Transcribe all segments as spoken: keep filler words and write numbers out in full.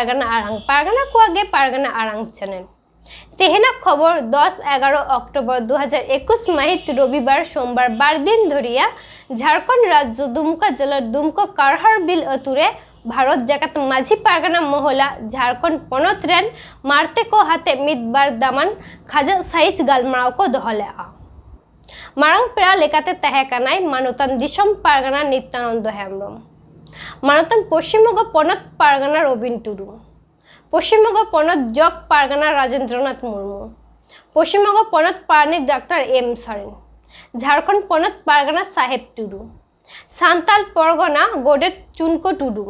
ᱯᱟᱨᱜᱟᱱᱟ ᱟᱲᱟᱝ, ᱯᱟᱨᱜᱟᱱᱟ ᱠᱚᱣᱟᱜ ᱜᱮ ᱯᱟᱨᱜᱟᱱᱟ ᱟᱲᱟᱝ ᱪᱮᱱᱮᱞ᱾ ᱛᱮᱦᱮᱧᱟᱜ ᱠᱷᱚᱵᱚᱨ, ᱫᱚᱥ ᱮᱜᱟᱨᱚ ᱚᱠᱴᱳᱵᱚᱨ ᱫᱩ ᱦᱟᱡᱟᱨ ᱮᱠᱩᱥ ᱢᱟᱹᱦᱤᱛ ᱨᱚᱵᱤᱵᱟᱨ ᱥᱳᱢᱵᱟᱨ ᱵᱟᱨ ᱫᱤᱱ ᱫᱷᱩᱨᱤᱭᱟ ᱡᱷᱟᱲᱠᱷᱚᱸᱰ ᱨᱟᱡᱽᱡᱚ ᱫᱩᱢᱠᱟ ᱡᱮᱞᱟ ᱫᱩᱢᱠᱟ ᱠᱟᱨᱦᱟᱲ ᱵᱤᱞ ᱟᱹᱛᱩ ᱨᱮ ᱵᱷᱟᱨᱚᱛ ᱡᱟᱠᱟᱛ ᱢᱟᱹᱡᱷᱤ ᱯᱟᱨᱜᱟᱱᱟ ᱢᱚᱦᱚᱞᱟ ᱡᱷᱟᱲᱠᱷᱚᱸᱰ ᱯᱚᱱᱚᱛ ᱨᱮᱱ ᱢᱟᱨᱛᱮ ᱠᱚ ᱦᱟᱛᱮ ᱢᱤᱫ ᱵᱟᱨ ᱫᱟᱢᱟᱱ ᱠᱷᱟᱡᱟᱜ ᱥᱟᱹᱦᱤᱡ ᱜᱟᱞᱢᱟᱨᱟᱣ ᱠᱚ ᱫᱚᱦᱚ ᱞᱮᱫᱼᱟ᱾ ᱢᱟᱨᱟᱝ ᱯᱮᱲᱟ ᱞᱮᱠᱟᱛᱮ ᱛᱟᱦᱮᱸ ᱠᱟᱱᱟᱭ ᱢᱟᱱᱚᱛᱟᱱ ᱫᱤᱥᱚᱢ ᱯᱟᱨᱜᱟᱱᱟ ᱱᱤᱛᱭᱟᱱᱚᱱᱫᱚ ᱦᱮᱢᱵᱨᱚᱢ, ᱢᱟᱱᱚᱛᱟᱱ ᱯᱚᱥᱪᱤᱢ ᱵᱚᱝᱜᱚ ᱯᱚᱱᱚᱛ ᱯᱟᱨᱜᱟᱱᱟ ᱨᱚᱵᱤᱱ ᱴᱩᱰᱩ, ᱯᱚᱥᱪᱤᱢ ᱵᱚᱝᱜᱚ ᱯᱚᱱᱚᱛ ᱡᱚᱜᱽ ᱯᱟᱨᱜᱟᱱᱟ ᱨᱟᱡᱮᱱᱫᱨᱚᱱᱟᱛᱷ ᱢᱩᱨᱢᱩ, ᱯᱚᱥᱪᱤᱢ ᱵᱚᱝᱜᱚ ᱯᱚᱱᱚᱛ ᱯᱟᱨᱟᱱᱤᱠ ᱰᱟᱠᱛᱟᱨ ᱮᱢ ᱥᱚᱨᱮᱱ, ᱡᱷᱟᱲᱠᱷᱚᱸᱰ ᱯᱚᱱᱚᱛ ᱯᱟᱨᱜᱟᱱᱟ ᱥᱟᱦᱮᱵᱽ ᱴᱩᱰᱩ, ᱥᱟᱱᱛᱟᱞ ᱯᱚᱨᱜᱚᱱᱟ ᱜᱚᱰᱮᱛ ᱪᱩᱱᱠᱚ ᱴᱩᱰᱩ,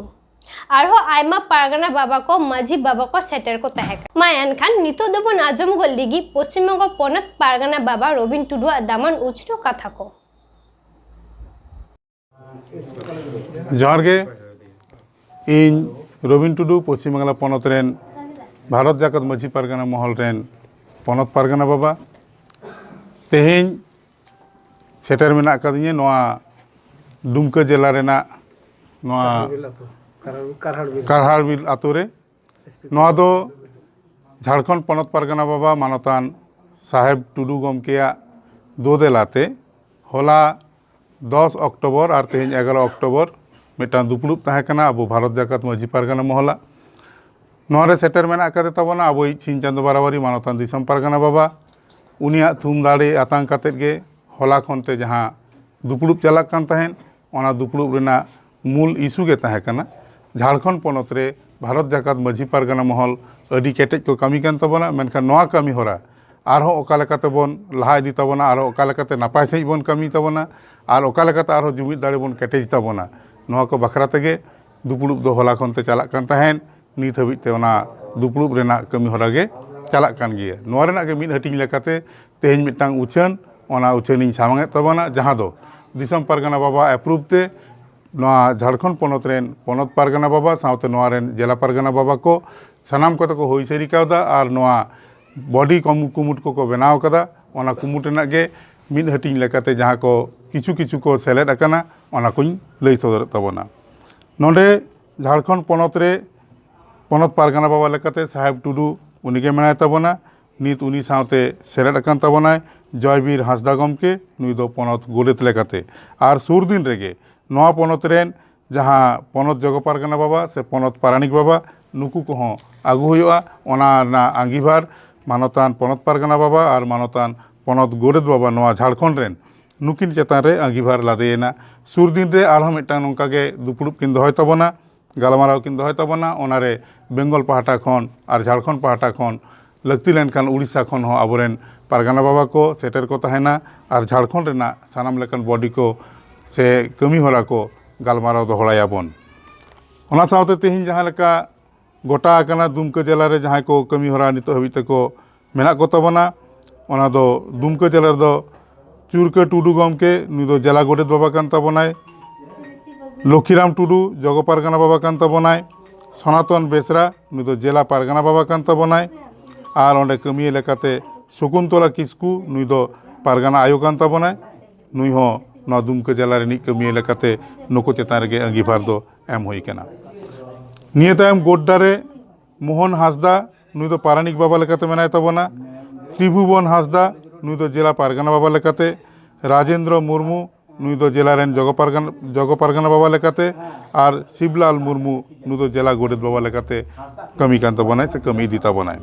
ᱟᱨᱦᱚᱸ ᱟᱭᱢᱟ ᱯᱟᱨᱜᱟᱱᱟ ᱵᱟᱵᱟ ᱠᱚ, ᱢᱟᱹᱡᱷᱤ ᱵᱟᱵᱟ ᱠᱚ ᱥᱮᱴᱮᱨ ᱠᱚ ᱛᱟᱦᱮᱸ ᱠᱟᱱᱟ᱾ ᱢᱟ ᱮᱱᱠᱷᱟᱱ ᱱᱤᱛᱚᱜ ᱫᱚᱵᱚᱱ ᱟᱸᱡᱚᱢ ᱜᱚᱫ ᱞᱮᱜᱮ ᱯᱚᱥᱪᱤᱢ ᱵᱚᱝᱜᱚ ᱯᱚᱱᱚᱛ ᱯᱟᱨᱜᱟᱱᱟ ᱵᱟᱵᱟ ᱨᱚᱵᱤᱱ ᱴᱩᱰᱩᱣᱟᱜ ᱫᱟᱢᱟᱱ ᱩᱪᱷᱱᱟᱹᱣ ᱠᱟᱛᱷᱟ ᱠᱚ᱾ ᱡᱚᱦᱟᱨ ᱜᱮ᱾ ᱤᱧ ᱨᱚᱵᱤᱱ ᱴᱩᱰᱩ, ᱯᱚᱪᱷᱤᱢ ᱵᱟᱝᱞᱟ ᱯᱚᱱᱚᱛ ᱨᱮᱱ ᱵᱷᱟᱨᱚᱛ ᱡᱟᱠᱟᱛ ᱢᱟᱹᱡᱷᱤ ᱯᱟᱨᱜᱟᱱᱟ ᱢᱚᱦᱚᱞ ᱨᱮᱱ ᱯᱚᱱᱚᱛ ᱯᱟᱨᱜᱟᱱᱟ ᱵᱟᱵᱟ᱾ ᱛᱮᱦᱮᱧ ᱥᱮᱴᱮᱨ ᱢᱮᱱᱟᱜ ᱟᱠᱟᱫᱤᱧᱟᱹ ᱱᱚᱣᱟ ᱰᱩᱢᱠᱟᱹ ᱡᱮᱞᱟ ᱨᱮᱱᱟᱜ ᱱᱚᱣᱟ ᱠᱟᱨᱦᱟᱲ ᱵᱤᱞ ᱟᱛᱳ ᱨᱮ᱾ ᱱᱚᱣᱟ ᱫᱚ ᱡᱷᱟᱲᱠᱷᱚᱸᱰ ᱯᱚᱱᱚᱛ ᱯᱟᱨᱜᱟᱱᱟ ᱵᱟᱵᱟ ᱢᱟᱱᱚᱛᱟᱱ ᱥᱟᱦᱮᱵᱽ ᱴᱩᱰᱩ ᱜᱚᱢᱠᱮᱭᱟᱜ ᱫᱳᱫᱮᱞᱟ ᱛᱮ ᱦᱚᱞᱟ ᱫᱚᱥ ᱚᱠᱴᱳᱵᱚᱨ ᱟᱨ ᱛᱮᱦᱮᱧ ᱮᱜᱟᱨᱚ ᱚᱠᱴᱳᱵᱚᱨ ᱢᱤᱫᱴᱟᱝ ᱫᱩᱯᱲᱩᱵ ᱛᱟᱦᱮᱸ ᱠᱟᱱᱟ ᱟᱵᱚ ᱵᱷᱟᱨᱚᱛ ᱡᱟᱠᱟᱛ ᱢᱟᱹᱡᱷᱤ ᱯᱟᱨᱜᱟᱱᱟ ᱢᱚᱦᱚᱞᱟᱜ᱾ ᱱᱚᱣᱟ ᱨᱮ ᱥᱮᱴᱮᱨ ᱢᱮᱱᱟᱜ ᱟᱠᱟᱫᱮ ᱛᱟᱵᱚᱱᱟ ᱟᱵᱚᱭᱤᱡ ᱥᱤᱧ ᱪᱟᱸᱫᱳ ᱵᱟᱨᱟᱵᱟᱨᱤ ᱢᱟᱱᱚᱛᱟᱱ ᱫᱤᱥᱚᱢ ᱯᱟᱨᱜᱟᱱᱟ ᱵᱟᱵᱟ᱾ ᱩᱱᱤᱭᱟᱜ ᱛᱷᱩᱢ ᱫᱟᱲᱮ ᱟᱛᱟᱝ ᱠᱟᱛᱮᱫ ᱜᱮ ᱦᱚᱞᱟ ᱠᱷᱚᱱ ᱛᱮ ᱡᱟᱦᱟᱸ ᱫᱩᱯᱲᱩᱵ ᱪᱟᱞᱟᱜ ᱠᱟᱱ ᱛᱟᱦᱮᱸᱫ, ᱚᱱᱟ ᱫᱩᱯᱲᱩᱵ ᱨᱮᱱᱟᱜ ᱢᱩᱞ ᱤᱥᱩ ᱜᱮ ᱛᱟᱦᱮᱸ ᱠᱟᱱᱟ ᱡᱷᱟᱲᱠᱷᱚᱸᱰ ᱯᱚᱱᱚᱛ ᱨᱮ ᱵᱷᱟᱨᱚᱛ ᱡᱟᱠᱟᱛ ᱢᱟᱹᱡᱷᱤ ᱯᱟᱨᱜᱟᱱᱟ ᱢᱚᱦᱚᱞ ᱟᱹᱰᱤ ᱠᱮᱴᱮᱡ ᱠᱚ ᱠᱟᱹᱢᱤ ᱠᱟᱱ ᱛᱟᱵᱚᱱᱟ, ᱢᱮᱱᱠᱷᱟᱱ ᱱᱚᱣᱟ ᱠᱟᱹᱢᱤ ᱦᱚᱨᱟ ᱟᱨᱦᱚᱸ ᱚᱠᱟ ᱞᱮᱠᱟᱛᱮ ᱵᱚᱱ ᱞᱟᱦᱟ ᱤᱫᱤ ᱛᱟᱵᱚᱱᱟ, ᱟᱨᱦᱚᱸ ᱚᱠᱟ ᱞᱮᱠᱟᱛᱮ ᱱᱟᱯᱟᱭ ᱥᱟᱺᱦᱤᱡ ᱵᱚᱱ ᱠᱟᱹᱢᱤ ᱛᱟᱵᱚᱱᱟ, ᱟᱨ ᱚᱠᱟ ᱞᱮᱠᱟᱛᱮ ᱟᱨᱦᱚᱸ ᱡᱩᱢᱤᱫ ᱫᱟᱲᱮ ᱵᱚᱱ ᱠᱮᱴᱮᱡ ᱛᱟᱵᱚᱱᱟ, ᱱᱚᱣᱟ ᱠᱚ ᱵᱟᱠᱷᱨᱟ ᱛᱮᱜᱮ ᱫᱩᱯᱲᱩᱵ ᱫᱚ ᱦᱚᱞᱟ ᱠᱷᱚᱱ ᱛᱮ ᱪᱟᱞᱟᱜ ᱠᱟᱱ ᱛᱟᱦᱮᱸᱫ᱾ ᱱᱤᱛ ᱦᱟᱹᱵᱤᱡ ᱛᱮ ᱚᱱᱟ ᱫᱩᱯᱲᱩᱵ ᱨᱮᱱᱟᱜ ᱠᱟᱹᱢᱤ ᱦᱚᱨᱟ ᱜᱮ ᱪᱟᱞᱟᱜ ᱠᱟᱱ ᱜᱮᱭᱟ᱾ ᱱᱚᱣᱟ ᱨᱮᱱᱟᱜ ᱜᱮ ᱢᱤᱫ ᱦᱟᱹᱴᱤᱧ ᱞᱮᱠᱟᱛᱮ ᱛᱮᱦᱮᱧ ᱢᱤᱫᱴᱟᱝ ᱩᱪᱷᱟᱹᱱ, ᱚᱱᱟ ᱩᱪᱷᱟᱹᱱ ᱤᱧ ᱥᱟᱢᱟᱝ ᱮᱫ ᱛᱟᱵᱚᱱᱟ, ᱡᱟᱦᱟᱸ ᱫᱚ ᱫᱤᱥᱚᱢ ᱯᱟᱨᱜᱟᱱᱟ ᱵᱟᱵᱟ ᱮᱯᱨᱩᱵᱷ ᱛᱮ ᱱᱚᱣᱟ ᱡᱷᱟᱲᱠᱷᱚᱸᱰ ᱯᱚᱱᱚᱛ ᱨᱮᱱ ᱯᱚᱱᱚᱛ ᱯᱟᱨᱜᱟᱱᱟ ᱵᱟᱵᱟ ᱥᱟᱶᱛᱮ ᱱᱚᱣᱟ ᱨᱮᱱ ᱡᱮᱞᱟ ᱯᱟᱨᱜᱟᱱᱟ ᱵᱟᱵᱟ ᱠᱚ ᱥᱟᱱᱟᱢ ᱠᱚᱛᱮ ᱠᱚ ᱦᱩᱭ ᱥᱟᱹᱨᱤ ᱠᱟᱣᱫᱟ ᱟᱨ ᱱᱚᱣᱟ ᱵᱚᱰᱤ ᱠᱚᱢ-, ᱠᱩᱢᱩᱴ ᱠᱚᱠᱚ ᱵᱮᱱᱟᱣ ᱠᱟᱫᱟ᱾ ᱚᱱᱟ ᱠᱩᱢᱩᱴ ᱨᱮᱱᱟᱜ ᱜᱮ ᱢᱤᱫ ᱦᱟᱹᱴᱤᱧ ᱞᱮᱠᱟᱛᱮ ᱡᱟᱦᱟᱸ ᱠᱚ ᱠᱤᱪᱷᱩ ᱠᱤᱪᱷᱩ ᱠᱚ ᱥᱮᱞᱮᱫ ᱟᱠᱟᱱᱟ, ᱚᱱᱟ ᱠᱚᱧ ᱞᱟᱹᱭ ᱥᱚᱫᱚᱨᱮᱫ ᱛᱟᱵᱚᱱᱟ᱾ ᱱᱚᱰᱮ ᱡᱷᱟᱲᱠᱷᱚᱸᱰ ᱯᱚᱱᱚᱛ ᱨᱮ ᱯᱚᱱᱚᱛ ᱯᱟᱨᱜᱟᱱᱟ ᱵᱟᱵᱟ ᱞᱮᱠᱟᱛᱮ ᱥᱟᱦᱮᱵᱽ ᱴᱩᱰᱩ, ᱩᱱᱤᱜᱮ ᱢᱮᱱᱟᱭ ᱛᱟᱵᱚᱱᱟ᱾ ᱱᱤᱛ ᱩᱱᱤ ᱥᱟᱶᱛᱮ ᱥᱮᱞᱮᱫ ᱟᱠᱟᱱ ᱛᱟᱵᱚᱱᱟᱭ ᱡᱚᱭᱵᱤᱨ ᱦᱟᱸᱥᱫᱟ ᱜᱚᱢᱠᱮ, ᱱᱩᱭ ᱫᱚ ᱯᱚᱱᱚᱛ ᱜᱚᱰᱮᱛ ᱞᱮᱠᱟᱛᱮ᱾ ᱟᱨ ᱥᱩᱨ ᱫᱤᱱ ᱨᱮᱜᱮ ᱱᱚᱣᱟ ᱯᱚᱱᱚᱛ ᱨᱮᱱ ᱡᱟᱦᱟᱸ ᱯᱚᱱᱚᱛ ᱡᱚᱜᱚ ᱯᱟᱨᱜᱟᱱᱟ ᱵᱟᱵᱟ ᱥᱮ ᱯᱚᱱᱚᱛ ᱯᱟᱨᱟᱱᱤᱠ ᱵᱟᱵᱟ, ᱱᱩᱠᱩ ᱠᱚᱦᱚᱸ ᱟᱹᱜᱩ ᱦᱩᱭᱩᱜᱼᱟ᱾ ᱚᱱᱟ ᱨᱮᱱᱟᱜ ᱟᱸᱜᱤᱵᱷᱟᱨ ᱢᱟᱱᱚᱛᱟᱱ ᱯᱚᱱᱚᱛ ᱯᱟᱨᱜᱟᱱᱟ ᱵᱟᱵᱟ ᱟᱨ ᱢᱟᱱᱚᱛᱟᱱ ᱯᱚᱱᱚᱛ ᱜᱚᱰᱮᱛ ᱵᱟᱵᱟ ᱱᱚᱣᱟ ᱡᱷᱟᱲᱠᱷᱚᱸᱰ ᱨᱮᱱ, ᱱᱩᱠᱤᱱ ᱪᱮᱛᱟᱱ ᱨᱮ ᱟᱸᱜᱤᱵᱷᱟᱨ ᱞᱟᱫᱮᱭᱮᱱᱟ᱾ ᱥᱩᱨ ᱫᱤᱱ ᱨᱮ ᱟᱨᱦᱚᱸ ᱢᱤᱫᱴᱟᱝ ᱱᱚᱝᱠᱟ ᱜᱮ ᱫᱩᱯᱲᱩᱵ ᱠᱤᱱ ᱫᱚᱦᱚᱭ ᱛᱟᱵᱚᱱᱟ, ᱜᱟᱞᱢᱟᱨᱟᱣ ᱠᱤᱱ ᱫᱚᱦᱚᱭ ᱛᱟᱵᱚᱱᱟ᱾ ᱚᱱᱟᱨᱮ ᱵᱮᱝᱜᱚᱞ ᱯᱟᱦᱴᱟ ᱠᱷᱚᱱ ᱟᱨ ᱡᱷᱟᱲᱠᱷᱚᱸᱰ ᱯᱟᱦᱴᱟ ᱠᱷᱚᱱ, ᱞᱟᱹᱠᱛᱤ ᱞᱮᱱᱠᱷᱟᱱ ᱩᱲᱤᱥᱥᱟ ᱠᱷᱚᱱ ᱦᱚᱸ ᱟᱵᱚᱨᱮᱱ ᱯᱟᱨᱜᱟᱱᱟ ᱵᱟᱵᱟ ᱠᱚ ᱥᱮᱴᱮᱨ ᱠᱚ ᱛᱟᱦᱮᱱᱟ᱾ ᱟᱨ ᱡᱷᱟᱲᱠᱷᱚᱸᱰ ᱨᱮᱱᱟᱜ ᱥᱟᱱᱟᱢ ᱞᱮᱠᱟᱱ ᱵᱚᱰᱤ ᱠᱚ ᱥᱮ ᱠᱟᱹᱢᱤ ᱦᱚᱨᱟ ᱠᱚ ᱜᱟᱞᱢᱟᱨᱟᱣ ᱫᱚᱦᱚᱲᱟᱭᱟᱵᱚᱱ᱾ ᱚᱱᱟ ᱥᱟᱶᱛᱮ ᱛᱮᱦᱮᱧ ᱡᱟᱦᱟᱸ ᱞᱮᱠᱟ ᱜᱚᱴᱟ ᱟᱠᱟᱱᱟ, ᱫᱩᱢᱠᱟᱹ ᱡᱮᱞᱟ ᱨᱮ ᱡᱟᱦᱟᱸᱭ ᱠᱚ ᱠᱟᱹᱢᱤ ᱦᱚᱨᱟ ᱱᱤᱛᱚᱜ ᱦᱟᱹᱵᱤᱡ ᱛᱮᱠᱚ ᱢᱮᱱᱟᱜ ᱠᱚ ᱛᱟᱵᱚᱱᱟ, ᱚᱱᱟ ᱫᱚ ᱫᱩᱢᱠᱟᱹ ᱡᱮᱞᱟ ᱨᱮᱫᱚ ᱪᱩᱨᱠᱟᱹ ᱴᱩᱰᱩ ᱜᱚᱢᱠᱮ, ᱱᱩᱭ ᱫᱚ ᱡᱮᱞᱟ ᱜᱚᱰᱮᱛ ᱵᱟᱵᱟ ᱠᱟᱱ ᱛᱟᱵᱚᱱᱟᱭ᱾ ᱞᱚᱠᱷᱤᱨᱟᱢ ᱴᱩᱰᱩ, ᱡᱚᱜᱚ ᱯᱟᱨᱜᱟᱱᱟ ᱵᱟᱵᱟ ᱠᱟᱱ ᱛᱟᱵᱚᱱᱟᱭ᱾ ᱥᱚᱱᱟᱛᱚᱱ ᱵᱮᱥᱨᱟ, ᱱᱩᱭ ᱫᱚ ᱡᱮᱞᱟ ᱯᱟᱨᱜᱟᱱᱟ ᱵᱟᱵᱟ ᱠᱟᱱ ᱛᱟᱵᱚᱱᱟᱭ᱾ ᱟᱨ ᱚᱸᱰᱮ ᱠᱟᱹᱢᱤᱭᱟᱹ ᱞᱮᱠᱟᱛᱮ ᱥᱚᱠᱩᱱᱛᱚᱞᱟ ᱠᱤᱥᱠᱩ, ᱱᱩᱭ ᱫᱚ ᱯᱟᱨᱜᱟᱱᱟ ᱟᱭᱳ ᱠᱟᱱ ᱛᱟᱵᱚᱱᱟᱭ᱾ ᱱᱩᱭ ᱦᱚᱸ ᱱᱚᱣᱟ ᱫᱩᱢᱠᱟᱹ ᱡᱮᱞᱟ ᱨᱤᱱᱤᱡ ᱠᱟᱹᱢᱤᱭᱟᱹ ᱞᱮᱠᱟᱛᱮ ᱱᱩᱠᱩ ᱪᱮᱛᱟᱱ ᱨᱮᱜᱮ ᱟᱸᱜᱤᱵᱷᱟᱨ ᱫᱚ ᱮᱢ ᱦᱩᱭ ᱠᱟᱱᱟ᱾ ᱱᱤᱭᱟᱹ ᱛᱟᱭᱚᱢ ᱜᱳᱰᱰᱟ ᱨᱮ ᱢᱳᱦᱚᱱ ᱦᱟᱸᱥᱫᱟ, ᱱᱩᱭ ᱫᱚ ᱯᱟᱨᱟᱱᱤᱠ ᱵᱟᱵᱟ ᱞᱮᱠᱟᱛᱮ ᱢᱮᱱᱟᱭ ᱛᱟᱵᱚᱱᱟ᱾ ᱛᱨᱤᱵᱷᱩᱵᱚᱱ ᱦᱟᱸᱥᱫᱟ, ᱱᱩᱭ ᱫᱚ ᱡᱮᱞᱟ ᱯᱟᱨᱜᱟᱱᱟ ᱵᱟᱵᱟ ᱞᱮᱠᱟᱛᱮ᱾ ᱨᱟᱡᱮᱱᱫᱨᱚ ᱢᱩᱨᱢᱩ, ᱱᱩᱭ ᱫᱚ ᱡᱮᱞᱟ ᱨᱮᱱ ᱡᱚᱜᱚ ᱯᱟᱨᱜᱟᱱ-, ᱡᱚᱜᱚ ᱯᱟᱨᱜᱟᱱᱟ ᱵᱟᱵᱟ ᱞᱮᱠᱟᱛᱮ᱾ ᱟᱨ ᱥᱤᱵᱽᱞᱟᱞ ᱢᱩᱨᱢᱩ, ᱱᱩᱭ ᱫᱚ ᱡᱮᱞᱟ ᱜᱚᱰᱮᱛ ᱵᱟᱵᱟ ᱞᱮᱠᱟᱛᱮ ᱠᱟᱹᱢᱤ ᱠᱟᱱ ᱛᱟᱵᱚᱱᱟᱭ ᱥᱮ ᱠᱟᱹᱢᱤ ᱤᱫᱤ ᱛᱟᱵᱚᱱᱟᱭ᱾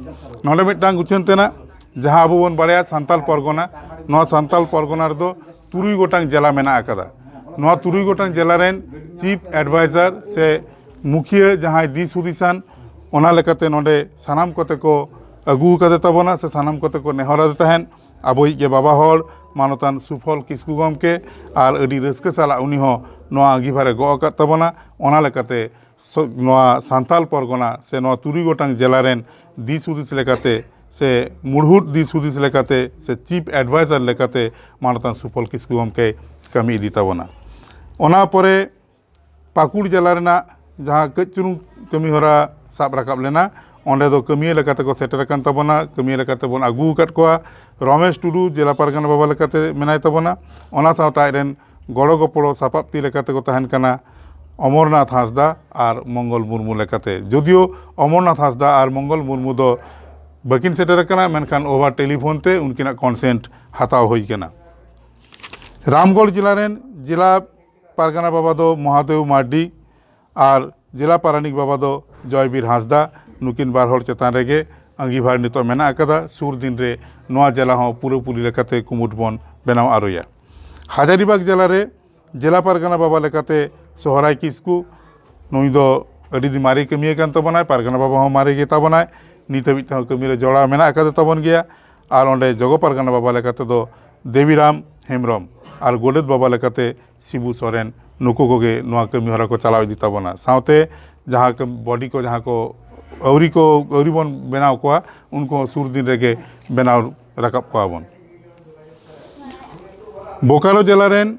ᱱᱚᱰᱮ ᱢᱤᱫᱴᱟᱝ ᱩᱪᱷᱟᱹᱱ ᱛᱮᱱᱟᱜ, ᱡᱟᱦᱟᱸ ᱟᱵᱚ ᱵᱚᱱ ᱵᱟᱲᱟᱭᱟ ᱥᱟᱱᱛᱟᱞ ᱯᱚᱨᱜᱚᱱᱟ, ᱱᱚᱣᱟ ᱥᱟᱱᱛᱟᱞ ᱯᱚᱨᱜᱚᱱᱟ ᱨᱮᱫᱚ ᱛᱩᱨᱩᱭ ᱜᱚᱴᱟᱝ ᱡᱮᱞᱟ ᱢᱮᱱᱟᱜ ᱟᱠᱟᱫᱟ᱾ ᱱᱚᱣᱟ ᱛᱩᱨᱩᱭ ᱜᱚᱴᱟᱝ ᱡᱮᱞᱟ ᱨᱮᱱ ᱪᱤᱯ ᱮᱰᱵᱷᱟᱭᱡᱟᱨ ᱥᱮ ᱢᱩᱠᱷᱤᱭᱟᱹ ᱡᱟᱦᱟᱸᱭ ᱫᱤᱥ ᱦᱩᱫᱤᱥᱟᱱ, ᱚᱱᱟ ᱞᱮᱠᱟᱛᱮ ᱱᱚᱰᱮ ᱥᱟᱱᱟᱢ ᱠᱚᱛᱮ ᱠᱚ ᱟᱹᱜᱩ ᱟᱠᱟᱫᱮ ᱛᱟᱵᱚᱱᱟ ᱥᱮ ᱥᱟᱱᱟᱢ ᱠᱚᱛᱮ ᱠᱚ ᱱᱮᱦᱚᱨ ᱟᱫᱮ ᱛᱟᱦᱮᱸᱫ, ᱟᱵᱚᱭᱤᱡ ᱜᱮ ᱵᱟᱵᱟ ᱦᱚᱲ ᱢᱟᱱᱚᱛᱟᱱ ᱥᱩᱯᱷᱚᱞ ᱠᱤᱥᱠᱩ ᱜᱚᱢᱠᱮ᱾ ᱟᱨ ᱟᱹᱰᱤ ᱨᱟᱹᱥᱠᱟᱹ ᱥᱟᱞᱟᱜ ᱩᱱᱤ ᱦᱚᱸ ᱱᱚᱣᱟ ᱟᱸᱜᱤᱵᱷᱟᱨᱮ ᱜᱚᱜ ᱟᱠᱟᱫ ᱛᱟᱵᱚᱱᱟ᱾ ᱚᱱᱟ ᱞᱮᱠᱟᱛᱮ ᱥᱚ-, ᱱᱚᱣᱟ ᱥᱟᱱᱛᱟᱞ ᱯᱚᱨᱜᱚᱱᱟ ᱥᱮ ᱱᱚᱣᱟ ᱛᱩᱨᱩᱭ ᱜᱚᱴᱟᱝ ᱡᱮᱞᱟ ᱨᱮᱱ ᱫᱤᱥ ᱦᱩᱫᱤᱥ ᱞᱮᱠᱟᱛᱮ ᱥᱮ ᱢᱩᱲᱦᱩᱫ ᱫᱤᱥ ᱦᱩᱫᱤᱥ ᱞᱮᱠᱟᱛᱮ ᱥᱮ ᱪᱤᱯ ᱮᱰᱵᱷᱟᱭᱡᱟᱨ ᱞᱮᱠᱟᱛᱮ ᱢᱟᱱᱚᱛᱟᱱ ᱥᱩᱯᱷᱚᱞ ᱠᱤᱥᱠᱩ ᱜᱚᱢᱠᱮᱭ ᱠᱟᱹᱢᱤ ᱤᱫᱤ ᱛᱟᱵᱚᱱᱟ᱾ ᱚᱱᱟ ᱯᱚᱨᱮ ᱯᱟᱹᱠᱩᱲ ᱡᱮᱞᱟ ᱨᱮᱱᱟᱜ ᱡᱟᱦᱟᱸ ᱠᱟᱹᱡ ᱪᱩᱞᱩᱝ ᱠᱟᱹᱢᱤ ᱦᱚᱨᱟ ᱥᱟᱵ ᱨᱟᱠᱟᱵ ᱞᱮᱱᱟ, ᱚᱸᱰᱮ ᱫᱚ ᱠᱟᱹᱢᱤᱭᱟᱹ ᱞᱮᱠᱟ ᱛᱮᱠᱚ ᱥᱮᱴᱮᱨ ᱟᱠᱟᱱ ᱛᱟᱵᱚᱱᱟ, ᱠᱟᱹᱢᱤᱭᱟᱹ ᱞᱮᱠᱟ ᱛᱮᱵᱚᱱ ᱟᱹᱜᱩ ᱟᱠᱟᱫ ᱠᱚᱣᱟ᱾ ᱨᱚᱢᱮᱥ ᱴᱩᱰᱩ ᱡᱮᱞᱟ ᱯᱟᱨᱜᱟᱱᱟ ᱵᱟᱵᱟ ᱞᱮᱠᱟᱛᱮ ᱢᱮᱱᱟᱭ ᱛᱟᱵᱚᱱᱟ, ᱚᱱᱟ ᱥᱟᱶᱛᱮ ᱟᱡ ᱨᱮᱱ ᱜᱚᱲᱚ ᱜᱚᱯᱚᱲᱚ ᱥᱟᱯᱟᱵ ᱛᱤ ᱞᱮᱠᱟ ᱛᱮᱠᱚ ᱛᱟᱦᱮᱱ ᱠᱟᱱᱟ ᱚᱢᱚᱨᱱᱟᱛᱷ ᱦᱟᱸᱥᱫᱟ ᱟᱨ ᱢᱚᱝᱜᱚᱞ ᱢᱩᱨᱢᱩ ᱞᱮᱠᱟᱛᱮ᱾ ᱡᱚᱫᱤᱭᱳ ᱚᱢᱚᱨᱱᱟᱛᱷ ᱦᱟᱸᱥᱫᱟ ᱟᱨ ᱢᱚᱝᱜᱚᱞ ᱢᱩᱨᱢᱩ ᱫᱚ ᱵᱟᱹᱠᱤᱱ ᱥᱮᱴᱮᱨ ᱟᱠᱟᱱᱟ, ᱢᱮᱱᱠᱷᱟᱱ over telephone ᱛᱮ ᱩᱱᱠᱤᱱᱟᱜ consent ᱦᱟᱛᱟᱣ ᱦᱩᱭ ᱟᱠᱟᱱᱟ᱾ ᱨᱟᱢᱜᱚᱲ ᱡᱮᱞᱟ ᱨᱮᱱ ᱡᱮᱞᱟ ᱯᱟᱨᱜᱟᱱᱟ ᱵᱟᱵᱟ ᱫᱚ ᱢᱚᱦᱟᱫᱮᱣ ᱢᱟᱨᱰᱤ ᱟᱨ ᱡᱮᱞᱟ ᱯᱟᱨᱟᱱᱤᱠ ᱵᱟᱵᱟ ᱫᱚ ᱡᱚᱭᱵᱤᱨ ᱦᱟᱸᱥᱫᱟ᱾ ᱱᱩᱠᱤᱱ ᱵᱟᱨ ᱦᱚᱲ ᱪᱮᱛᱟᱱ ᱨᱮᱜᱮ ᱟᱸᱜᱤᱵᱷᱟᱨ ᱱᱤᱛᱚᱜ ᱢᱮᱱᱟᱜ ᱟᱠᱟᱫᱟ᱾ ᱥᱩᱨ ᱫᱤᱱ ᱨᱮ ᱱᱚᱣᱟ ᱡᱮᱞᱟ ᱦᱚᱸ ᱯᱩᱨᱟᱹᱯᱩᱨᱤ ᱞᱮᱠᱟᱛᱮ ᱠᱩᱢᱩᱴ ᱵᱚᱱ ᱵᱮᱱᱟᱣ ᱟᱹᱨᱩᱭᱟ᱾ ᱦᱟᱡᱟᱨᱤᱵᱟᱜᱽ ᱡᱮᱞᱟ ᱨᱮ ᱡᱮᱞᱟ ᱯᱟᱨᱜᱟᱱᱟ ᱵᱟᱵᱟ ᱞᱮᱠᱟᱛᱮ ᱥᱚᱦᱨᱟᱭ ᱠᱤᱥᱠᱩ, ᱱᱩᱭ ᱫᱚ ᱟᱹᱰᱤ ᱫᱤᱱ ᱢᱟᱨᱮ ᱠᱟᱹᱢᱤᱭᱟᱹ ᱠᱟᱱ ᱛᱟᱵᱚᱱᱟᱭ, ᱯᱟᱨᱜᱟᱱᱟ ᱵᱟᱵᱟ ᱦᱚᱸ ᱢᱟᱨᱮ ᱜᱮ ᱛᱟᱵᱚᱱᱟᱭ, ᱱᱤᱛ ᱦᱟᱹᱵᱤᱡ ᱛᱮᱦᱚᱸ ᱠᱟᱹᱢᱤ ᱨᱮ ᱡᱚᱲᱟᱣ ᱢᱮᱱᱟᱜ ᱟᱠᱟᱫᱮ ᱛᱟᱵᱚᱱ ᱜᱮᱭᱟ᱾ ᱟᱨ ᱚᱸᱰᱮ ᱡᱚᱜᱚ ᱯᱟᱨᱜᱟᱱᱟ ᱵᱟᱵᱟ ᱞᱮᱠᱟᱛᱮ ᱫᱚ ᱫᱮᱵᱤᱨᱟᱢ ᱦᱮᱢᱵᱨᱚᱢ ᱟᱨ ᱜᱚᱰᱮᱛ ᱵᱟᱵᱟ ᱞᱮᱠᱟᱛᱮ ᱥᱤᱵᱩ ᱥᱚᱨᱮᱱ, ᱱᱩᱠᱩ ᱠᱚᱜᱮ ᱱᱚᱣᱟ ᱠᱟᱹᱢᱤ ᱦᱚᱨᱟ ᱠᱚ ᱪᱟᱞᱟᱣ ᱤᱫᱤ ᱛᱟᱵᱚᱱᱟ᱾ ᱥᱟᱶᱛᱮ ᱡᱟᱦᱟᱸ ᱠᱟᱹᱢ-, body ᱠᱚ ᱡᱟᱦᱟᱸ ᱠᱚ ᱟᱹᱣᱨᱤ ᱠᱚ, ᱟᱹᱣᱨᱤ ᱵᱚᱱ ᱵᱮᱱᱟᱣ ᱠᱚᱣᱟ, ᱩᱱᱠᱩ ᱦᱚᱸ ᱥᱩᱨ ᱫᱤᱱ ᱨᱮᱜᱮ ᱵᱮᱱᱟᱣ ᱨᱟᱠᱟᱵ ᱠᱚᱣᱟ ᱵᱚᱱ᱾ ᱵᱳᱠᱟᱨᱳ ᱡᱮᱞᱟ ᱨᱮᱱ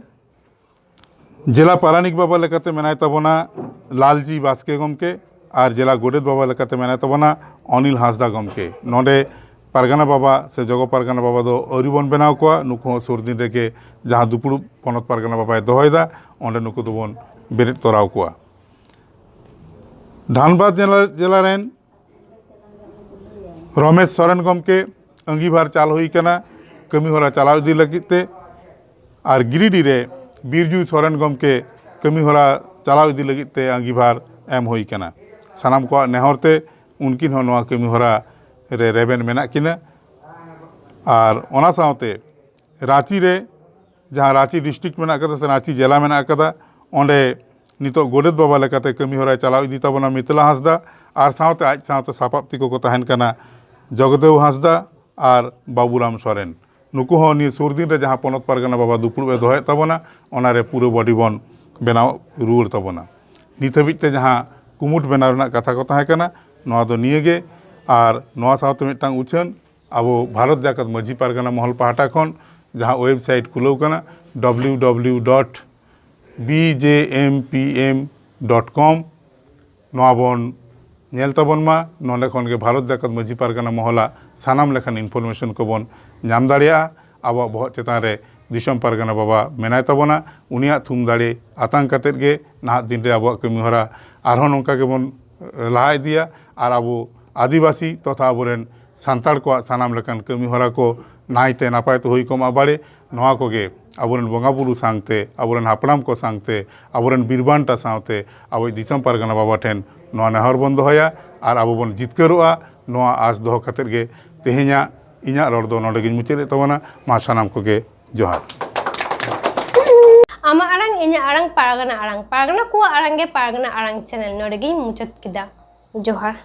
ᱡᱮᱞᱟ ᱯᱟᱨᱟᱱᱤᱠ ᱵᱟᱵᱟ ᱞᱮᱠᱟᱛᱮ ᱢᱮᱱᱟᱭ ᱛᱟᱵᱚᱱᱟ ᱞᱟᱞᱡᱤ ᱵᱟᱥᱠᱮ ᱜᱚᱢᱠᱮ ᱟᱨ ᱡᱮᱞᱟ ᱜᱚᱰᱮᱛ ᱵᱟᱵᱟ ᱞᱮᱠᱟᱛᱮ ᱢᱮᱱᱟᱭ ᱛᱟᱵᱚᱱᱟ ᱚᱱᱤᱞ ᱦᱟᱸᱥᱫᱟ ᱜᱚᱢᱠᱮ᱾ ᱱᱚᱰᱮ ᱯᱟᱨᱜᱟᱱᱟ ᱵᱟᱵᱟ ᱥᱮ ᱡᱚᱜᱚ ᱯᱟᱨᱜᱟᱱᱟ ᱵᱟᱵᱟ ᱫᱚ ᱟᱹᱣᱨᱤ ᱵᱚᱱ ᱵᱮᱱᱟᱣ ᱠᱚᱣᱟ, ᱱᱩᱠᱩ ᱦᱚᱸ ᱥᱩᱨ ᱫᱤᱱ ᱨᱮᱜᱮ ᱡᱟᱦᱟᱸ ᱫᱩᱯᱲᱩᱵ ᱯᱚᱱᱚᱛ ᱯᱟᱨᱜᱟᱱᱟ ᱵᱟᱵᱟᱭ ᱫᱚᱦᱚᱭᱮᱫᱟ, ᱚᱸᱰᱮ ᱱᱩᱠᱩ ᱫᱚᱵᱚᱱ ᱵᱮᱨᱮᱫ ᱛᱚᱨᱟᱣ ᱠᱚᱣᱟ᱾ ᱫᱷᱟᱱᱵᱟᱫᱽ ᱡᱮᱞᱟ, ᱡᱮᱞᱟ ᱨᱮᱱ ᱨᱚᱢᱮᱥ ᱥᱚᱨᱮᱱ ᱜᱚᱢᱠᱮ ᱟᱹᱝᱜᱤᱵᱷᱟᱨ ᱪᱟᱞ ᱦᱩᱭ ᱠᱟᱱᱟ ᱠᱟᱹᱢᱤ ᱦᱚᱨᱟ ᱪᱟᱞᱟᱣ ᱤᱫᱤ ᱞᱟᱹᱜᱤᱫ ᱛᱮ, ᱟᱨ ᱜᱤᱨᱤᱰᱤ ᱨᱮ ᱵᱤᱨᱡᱩ ᱥᱚᱨᱮᱱ ᱜᱚᱢᱠᱮ ᱠᱟᱹᱢᱤ ᱦᱚᱨᱟ ᱪᱟᱞᱟᱣ ᱤᱫᱤ ᱞᱟᱹᱜᱤᱫ ᱛᱮ ᱟᱹᱝᱜᱤᱵᱷᱟᱨ ᱮᱢ ᱦᱩᱭ ᱠᱟᱱᱟ᱾ ᱥᱟᱱᱟᱢ ᱠᱚᱣᱟᱜ ᱱᱮᱦᱚᱨ ᱛᱮ ᱩᱱᱠᱤᱱ ᱦᱚᱸ ᱱᱚᱣᱟ ᱠᱟᱹᱢᱤ ᱦᱚᱨᱟ ᱨᱮ ᱨᱮᱵᱮᱱ ᱢᱮᱱᱟᱜ ᱠᱤᱱᱟ᱾ ᱟᱨ ᱚᱱᱟ ᱥᱟᱶᱛᱮ ᱨᱟᱸᱪᱤ ᱨᱮ, ᱡᱟᱦᱟᱸ ᱨᱟᱸᱪᱤ district ᱢᱮᱱᱟᱜ ᱠᱟᱫᱟ ᱥᱮ ᱨᱟᱸᱪᱤ ᱡᱮᱞᱟ ᱢᱮᱱᱟᱜ ᱠᱟᱫᱟ, ᱚᱸᱰᱮ ᱱᱤᱛᱚᱜ ᱜᱚᱰᱮᱛ ᱵᱟᱵᱟ ᱞᱮᱠᱟᱛᱮ ᱠᱟᱹᱢᱤ ᱦᱚᱨᱟᱭ ᱪᱟᱞᱟᱣ ᱤᱫᱤ ᱛᱟᱵᱚᱱᱟ ᱢᱤᱛᱞᱟ ᱦᱟᱸᱥᱫᱟ, ᱟᱨ ᱥᱟᱶᱛᱮ ᱟᱡ ᱥᱟᱶᱛᱮ ᱥᱟᱯᱟᱵ ᱛᱤᱠᱚ ᱠᱚ ᱛᱟᱦᱮᱱ ᱠᱟᱱᱟ ᱡᱚᱜᱚᱫᱮᱣ ᱦᱟᱸᱥᱫᱟ ᱟᱨ ᱵᱟᱵᱩᱨᱟᱢ ᱥᱚᱨᱮᱱ᱾ ᱱᱩᱠᱩ ᱦᱚᱸ ᱱᱤᱭᱟᱹ ᱥᱩᱨ ᱫᱤᱱ ᱨᱮ ᱡᱟᱦᱟᱸ ᱯᱚᱱᱚᱛ ᱯᱟᱨᱜᱟᱱᱟ ᱵᱟᱵᱟ ᱫᱩᱯᱲᱩᱵ ᱮ ᱫᱚᱦᱚᱭᱮᱫ ᱛᱟᱵᱚᱱᱟ, ᱚᱱᱟᱨᱮ ᱯᱩᱨᱟᱹ body ᱵᱚᱱ ᱵᱮᱱᱟᱣ ᱨᱩᱣᱟᱹᱲ ᱛᱟᱵᱚᱱᱟ᱾ ᱱᱤᱛ ᱦᱟᱹᱵᱤᱡ ᱛᱮ ᱡᱟᱦᱟᱸ ᱠᱩᱢᱩᱴ ᱵᱮᱱᱟᱣ ᱨᱮᱱᱟᱜ ᱠᱟᱛᱷᱟ ᱠᱚ ᱛᱟᱦᱮᱸ ᱠᱟᱱᱟ, ᱱᱚᱣᱟ ᱫᱚ ᱱᱤᱭᱟᱹ ᱜᱮ᱾ ᱟᱨ ᱱᱚᱣᱟ ᱥᱟᱶᱛᱮ ᱢᱤᱫᱴᱟᱝ ᱩᱪᱷᱟᱹᱱ, ᱟᱵᱚ ᱵᱷᱟᱨᱚᱛ ᱡᱟᱠᱟᱛ ᱢᱟᱹᱡᱷᱤ ᱯᱟᱨᱜᱟᱱᱟ ᱢᱚᱦᱚᱞ ᱯᱟᱦᱴᱟ ᱠᱷᱚᱱ ᱡᱟᱦᱟᱸ website ᱠᱷᱩᱞᱟᱹᱣ ᱠᱟᱱᱟ, W W W dot B J M P M dot com, ᱱᱚᱣᱟ ᱵᱚᱱ ᱧᱮᱞ ᱛᱟᱵᱚᱱ ᱢᱟ᱾ ᱱᱚᱰᱮ ᱠᱷᱚᱱ ᱜᱮ ᱵᱷᱟᱨᱚᱛ ᱡᱟᱠᱟᱛ ᱢᱟᱹᱡᱷᱤ ᱯᱟᱨᱜᱟᱱᱟ ᱢᱚᱦᱚᱞᱟᱜ ᱥᱟᱱᱟᱢ ᱞᱮᱠᱟᱱ information ᱠᱚᱵᱚᱱ ᱧᱟᱢ ᱫᱟᱲᱮᱭᱟᱜᱼᱟ᱾ ᱟᱵᱚᱣᱟᱜ ᱵᱚᱦᱚᱜ ᱪᱮᱛᱟᱱ ᱨᱮ ᱫᱤᱥᱚᱢ ᱯᱟᱨᱜᱟᱱᱟ ᱵᱟᱵᱟ ᱢᱮᱱᱟᱭ ᱛᱟᱵᱚᱱᱟ᱾ ᱩᱱᱤᱭᱟᱜ ᱛᱷᱩᱢ ᱫᱟᱲᱮ ᱟᱛᱟᱝ ᱠᱟᱛᱮᱫ ᱜᱮ ᱱᱟᱦᱟᱜ ᱫᱤᱱ ᱨᱮ ᱟᱵᱚᱣᱟᱜ ᱠᱟᱹᱢᱤ ᱦᱚᱨᱟ ᱟᱨᱦᱚᱸ ᱱᱚᱝᱠᱟ ᱜᱮᱵᱚᱱ ᱞᱟᱦᱟ ᱤᱫᱤᱭᱟ ᱟᱨ ᱟᱵᱚ ᱟᱹᱫᱤᱵᱟᱹᱥᱤ ᱛᱚᱛᱷᱟ ᱟᱵᱚᱨᱮᱱ ᱥᱟᱱᱛᱟᱲ ᱠᱚᱣᱟᱜ ᱥᱟᱱᱟᱢ ᱞᱮᱠᱟᱱ ᱠᱟᱹᱢᱤ ᱦᱚᱨᱟ ᱠᱚ ᱱᱟᱭᱛᱮ ᱱᱟᱯᱟᱭ ᱛᱮ ᱦᱩᱭ ᱠᱚᱜ ᱢᱟ ᱵᱟᱲᱮ, ᱱᱚᱣᱟ ᱠᱚᱜᱮ ᱟᱵᱚᱨᱮᱱ ᱵᱚᱸᱜᱟ ᱵᱩᱨᱩ ᱥᱟᱶᱛᱮ, ᱟᱵᱚᱨᱮᱱ ᱦᱟᱯᱲᱟᱢ ᱠᱚ ᱥᱟᱶᱛᱮ, ᱟᱵᱚᱨᱮᱱ ᱵᱤᱨ ᱵᱟᱱᱴᱟ ᱥᱟᱶᱛᱮ ᱟᱵᱚ ᱫᱤᱥᱚᱢ ᱯᱟᱨᱜᱟᱱᱟ ᱵᱟᱵᱟ ᱴᱷᱮᱱ ᱱᱚᱣᱟ ᱱᱮᱦᱚᱨ ᱵᱚᱱ ᱫᱚᱦᱚᱭᱟ ᱟᱨ ᱟᱵᱚ ᱵᱚᱱ ᱡᱤᱛᱠᱟᱹᱨᱚᱜᱼᱟ᱾ ᱱᱚᱣᱟ ᱟᱸᱥ ᱫᱚᱦᱚ ᱠᱟᱛᱮᱫ ᱜᱮ ᱛᱮᱦᱮᱧᱟᱜ ᱤᱧᱟᱹᱜ ᱨᱚᱲ ᱫᱚ ᱱᱚᱰᱮ ᱜᱤᱧ ᱢᱩᱪᱟᱹᱫ ᱮᱫ ᱛᱟᱵᱚᱱᱟ᱾ ᱢᱟ ᱥᱟᱱᱟᱢ ᱠᱚᱜᱮ ᱡᱚᱦᱟᱨ᱾ ᱟᱢᱟᱜ ᱟᱲᱟᱝ, ᱤᱧᱟᱹᱜ ᱟᱲᱟᱝ, ᱯᱟᱨᱜᱟᱱᱟ ᱟᱲᱟᱝ, ᱯᱟᱨᱜᱟᱱᱟ ᱠᱚᱣᱟᱜ ᱟᱲᱟᱝ ᱜᱮ ᱯᱟᱨᱜᱟᱱᱟ ᱟᱲᱟᱝ ᱪᱮᱱᱮᱞ ᱱᱚᱰᱮ ᱜᱤᱧ ᱢᱩᱪᱟᱹᱫ ᱠᱮᱫᱟ᱾ ᱡᱚᱦᱟᱨ᱾